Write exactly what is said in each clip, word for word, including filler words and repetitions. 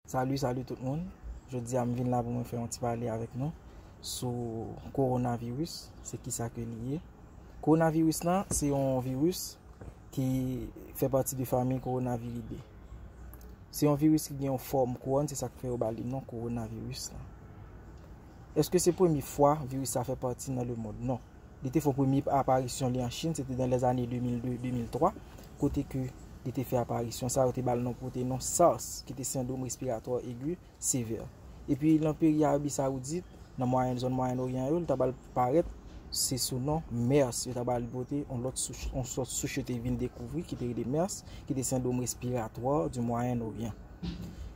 Salut, salut tout moun. Jodi a m vin la pou mwen fè yon ti pale avèk nou sou kowonaviris, se kisa ke li ye. Kowonaviris lan se yon viris ki fè pati de fanmi koronaviridae. Se yon viris ki gen yon fòm kouwòn, se sa k fè yo ba li non kowonaviris lan. Èske se premye fwa viris sa fè pati nan lemonn? Non. Li te fè premye aparisyon li an Chin, se te nan lèzane de mil de, de mil twa, kote ke li te fè aparisyon sa, yo te ba l non, pote non SARS, ki te sendwòm respiratwa egi sevè. Epi nan peyi Arabi Sawoudit, nan mwayen, zòn Mwayen Oryan yo, li ta ba l parèt se sou non MERS, yo ta ba l pote yon lòt souch, yon sòt souch yo te vin dekouvri ki te rele MERS, ki te sendwòm respiratwa di Mwayen Oryan,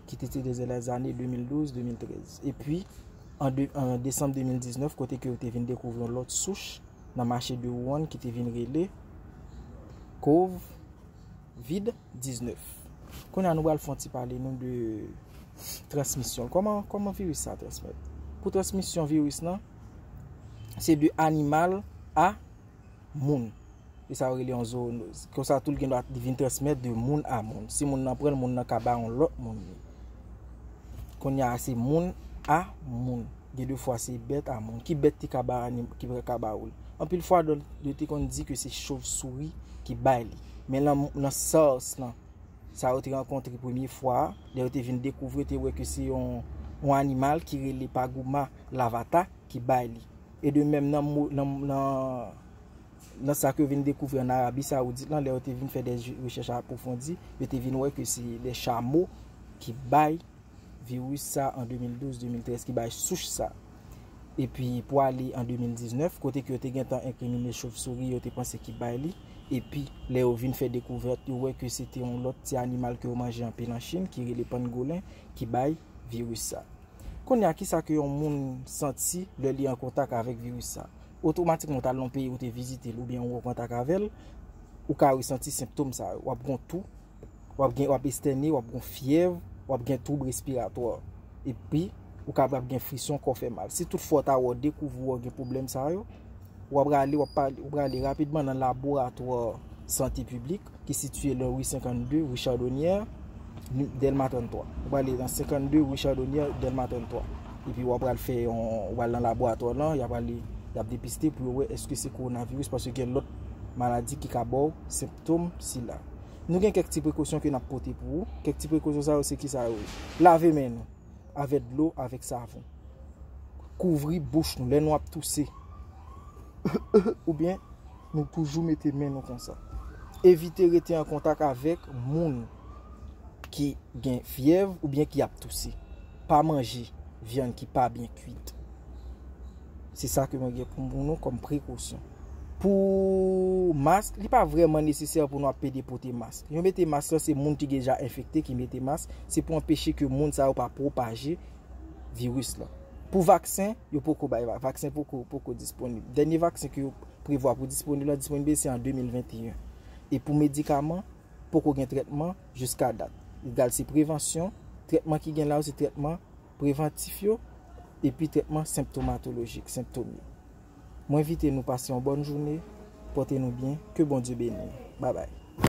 ki te te de lèzane de mil douz, de mil trèz. Epi an, de, an desanm de mil diznèf, kote ke yo te vin dekouvri yon lòt souch nan mache de Wuhan ki te vin rele kovid diznèf. Kounye a nou pral fè yon ti pale nou de transmisyon. Kòman, kòman viris sa transmèt? Pou transmisyon viris lan, se de animal a moun. E sa yo rele yon zoonoz. Konsa tou l gen dwa vin transmèt de moun a moun. Si moun nan pran l, moun nan ka ba yon lòt moun li. Kounye a se moun a moun. Gen de fwa se bèt a moun. Ki bèt ki ka ba anim, ki ka ba ou l? Anpil fwa, yo te konn di ke se chovsouri ki bay li. Men nan, nan SARS lan, sa yo te rankontre premye fwa a, lè yo te vin dekouvri, yo te wè ke se yon, yon animal ki rele Paguma lavata ki bay li. E de menm nan, nan, nan, nan sa ke yo vin dekouvri an Arabi Sawoudit lan, lè yo te vin fè de rechèch apwofondi, yo te vin wè ke se de chamo ki bay viris sa an de mil douz, de mil trèz, ki bay souch sa. Epi pou ale an de mil diznèf, kote ke yo te gentan enkrimine chovsouri, yo te panse ki bay li. Epi lè yo vin fè dekouvèt, yo wè ke se te yon lòt ti animal ke yo manje anpil an Chin, ki rele pangolen, ki bay viris sa. Kounye a, kisa ke yon moun santi lè li an kontak avèk viris sa? Otomatikman, ou t al nan yon peyi, ou te vizite l, oubyen ou an kontak avè l, ou ka resanti senptòm sa yo. W ap gen tou, w ap gen, w ap estène, w ap gen fyèv, w ap gen twoub respiratwa. Epi, ou kapab gen frisson, kò fè mal. Si toutfwa w ta wè, w dekouvri w gen pwoblèm sa yo, w ap prale, w ap pale, w prale rapidman nan laboratwa sante piblik ki sitiye nan ri senkannde, ri Chardonnière, Dèlma tranntwa. Ou prale nan senkannde, ri Chardonnière, Dèlma tranntwa. Epi w ap pral fè yon, w pral nan laboratwa lan, y ap prale, y ap depiste pou yo wè èske se kowonaviris, paske gen lòt maladi ki ka ba w senptòm sila. Nou gen kèk ti prekosyon ke n ap pote pou ou. Kèk ti prekosyon sa yo se ki sa yo ye? Lave men nou avè dlo, avèk savon. Kouvri bouch nou lè nou ap touse. Oubyen nou toujou mete men nou konsa. Evite rete an kontak avèk moun ki gen fyèv oubyen ki ap touse. Pa manje vyann ki pa byen kwit. Se sa ke mwen gen pou nou kòm prekosyon. Pou mask, li pa vrèman nesesè pou nou ap pede pote mask. Yo mete mask lan, se moun ki deja enfekte ki mete mask. Se pou anpeche ke moun sa yo pa pwopaje viris lan. Pou vaksen, yo poko bay va-, vaksen poko, poko disponib. Dènye vaksen ke yo prevwa pou disponib la, disponib se an de mil venteyen. E pou medikaman, poko gen trètman jiska dat. Egal se prevansyon, trètman ki gen la yo se trètman prevantif yo, epi trètman senptomatolojik, senptòm yo. Mwen envite nou pase yon bòn jounen, pòte nou byen, ke Bondye beni nou. Babay.